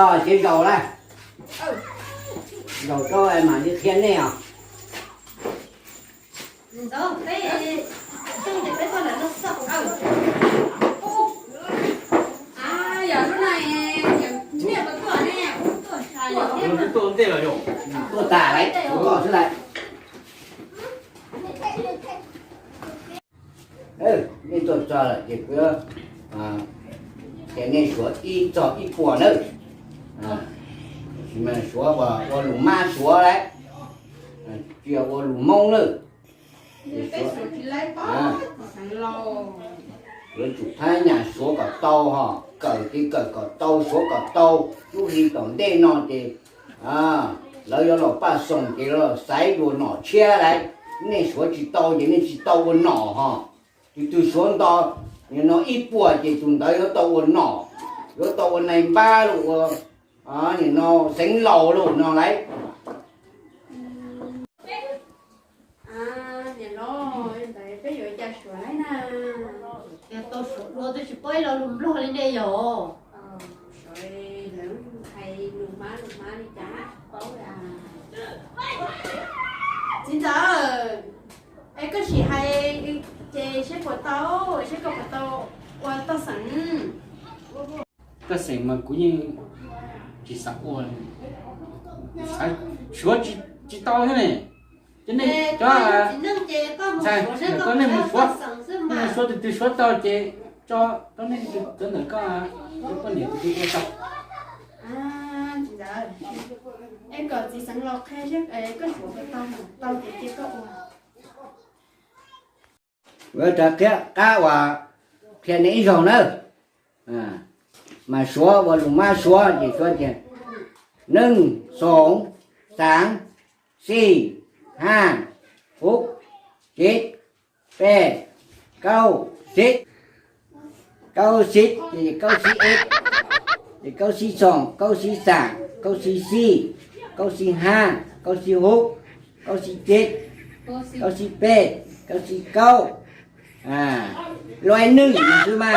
Tso ces zaum lawm, zaum rau mam li qhia nej os. Tuaj tas lawm, kuv kom xwb lawm. Nej tuaj txog lawm ces kuv yuav qhia nej suav ib txog ib puas nawb. Suav ua lus mab suav lawm, tsis yog ua lus Hmoob nawb. Yuav tsum thab nyam suav kom tau ho, kawm ces kawm kom tau suav kom tau, lub hli tom ntej no ces lawv yuav los paj xoom ces los xaiv dua nom tshiab lawm. Nej suav tsis tau ces nej tsis tau ua nom ho. Tus twg suav nto no ib puas ces tus ntawd yuav tau ua nom, yuav tau ua nais npab los ua, nim no xeev laus los no lawm. Niam laus, ntawd peb yuav cas suav lawm na? Cas tau suav dua twb tsis paub ib lo lus Nplog li ne yom? Suav lawv hais lus mab lus mab li cas paub. Txiv ntxawm, es koj sim hais ces seb puas tau, seb koj puas tau ua toj xeem. Toj xeem mas kuv yeej tsis xav ua, xav suav tsis tau thiab ne. Ces nej cov ntxhais, koj nej mus suav, nej mus suav tus twg suav tau ces tso rau nej tus cov ntawm koj, cov poj niam tus twg ua tau. Es kom txiv xeev laus qhia, koj suav puas tau, tau ces cia koj ua. Yuav rov qab uas qhia nej ib zaug nawb. Mas suav ua lus mab suav ces suav tias neej, xoom, xaav, xij, haj, hub, cid, peb, kaub, xib. Kaub xib ces kaub xib ib, ces kaub xib xoom, kaub xib xaam, kaub xib xij, kaub xib haj, kaub xib hub, kaub xib cib, kaub xib peb, kaub xib kaub, luaj neej xwb mas.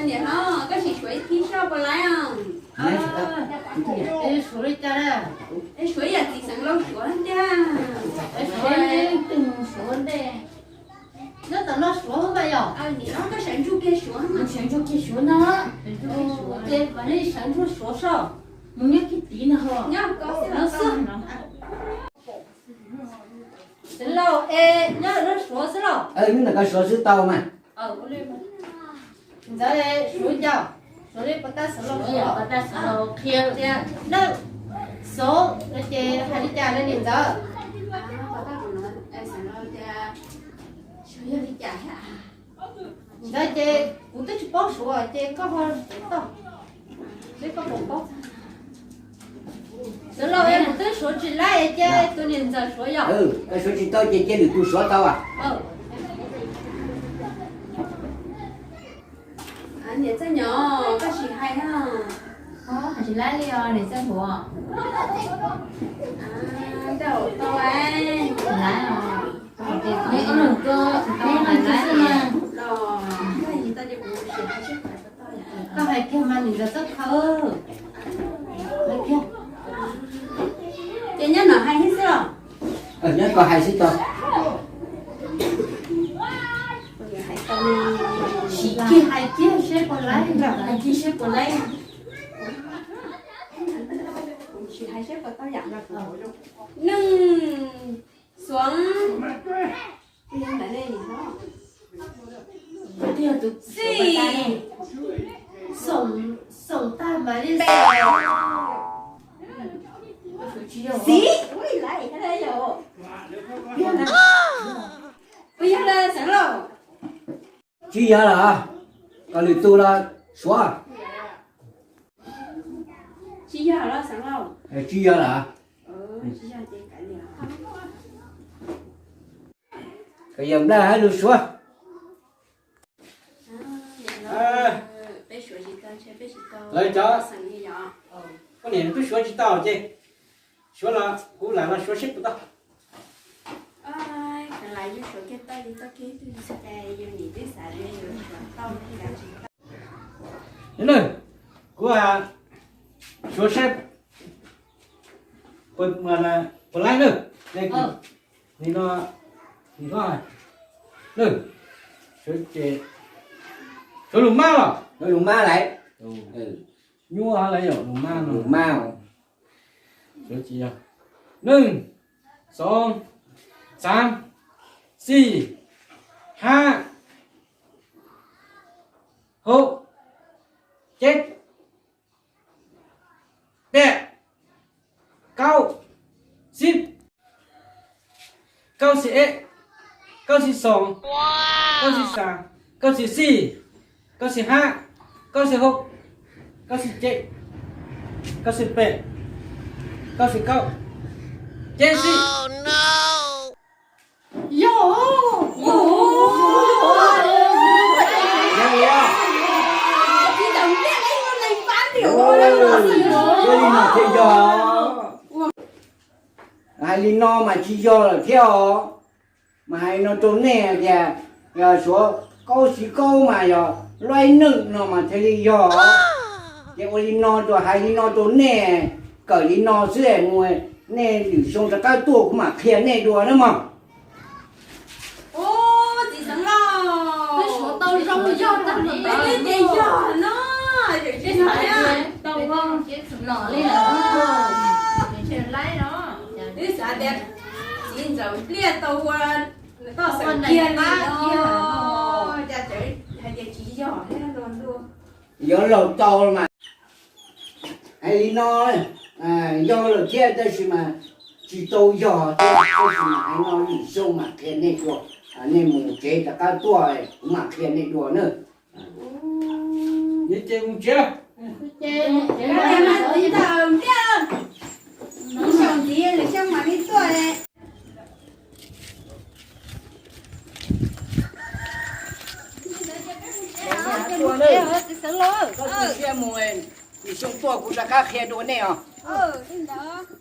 Niam hlob, koj sim suav ib thib soj puas laib os? Suav li cas na? Es suav yam txiv xeev laus suav tiag. Suav leej twg mus suav ntej? Nyob tom no suav mas yom? Niam hlob, koj sawv ntsug kiag suav, sawv ntsug kiag suav no. Ces mam li sawv ntsug suav soj. Mus nyob kiag tid no ho. Nyob ko xwb los xwb. Xeev laus, es nyob lub suav xwb los? Nyob ntawm ko suav xwb tau mas. Ntxawm, suav cas? Suav li puas tau xeev laus qhia tias neej, xoom no ces hais li cas na niam ntxawm? Ntxawm, ces kuv twb tsis paub suav ces koj ho tau, seb koj puas paub. Xeev laus, es kuv twb suav tsis laib ces tus niam ntxawm suav yom? Koj suav tsis tau ces cia lwm tus suav tau as. Niam Txawj Nyom, koj sim hais os. Hais tsis laib li os niam Txawj Huav. Tau, tau, tsis laib os. Koj hais kiag mas niam ntxawm txoj khawv. Ces nyob no hais xwb los? Nyob ko hais xwb tau. Sim kiag hais kiag seb puas laib, hais kiag seb puas laib. Neej, xoom, xij, xoom, xoom tag mas li, xij, puas yog lawm Xeev Laus? Tsis yog lawm, kom lwm tus los suav. Tsis yog lawm Xeev Laus? Tsis yog lawm. Kom yawm Nplaj hais lus suav. Lawv cov poj niam twb suav tsis tau ces suav los kuv lam los suav seb puas tau. Nws, Kuv suav saib puas laib na. Nim no, nim no, suav lus mab los, lus mab lawm, nyuaj lawm, yog lus mab no, lus mab. Neej, xoov, xaav, xij, hab, hauv, ceb, peb, kaub, xib, kaub xib eb, kaub xib xoov, kaub xib xaav, kaub xib xij, kaub xib hab, kaub xib hauv, kaub xib ceb, kaub xib peb, kaub xib kaub, ceb xib. Yog, yog, ua li no thiaj yog. Hais li no mas tsis yog lawm thiab os. Mas hais no rau nej tias, yog suav kaub xib kaub mas yog laib neej no mas thiaj li yog. Ces ua li no rau, hais li no rau nej, kawm li no xwb mus, nej lwm xyoo rov qab tuaj kuv mam qhia nej dua na mog. Txiv xeev laus, twb suav tau zoo yog tag li, twb tias yog no, tau los li lawm. Twb xav tias txiv ntxawm pliaj tau ua toj xeem kiag li, cas tseem hais tias tsis yog thiab no. Yuav laug tau mas hais li no, yog lawm thiab tab sis mas tsis tau yog thiab, tab sis mas hais no lwm xyoo mam qhia nej dua. Nej mus tsev rov qab tuaj kuv mam qhia nej dua na. Ces mus tsev. Ntawm ntxiv lwm xyoo mam li tuaj. Koj tu siab mus, lwm xyoo tuaj kuv rov qab qhia dua nej os. Li ntawd.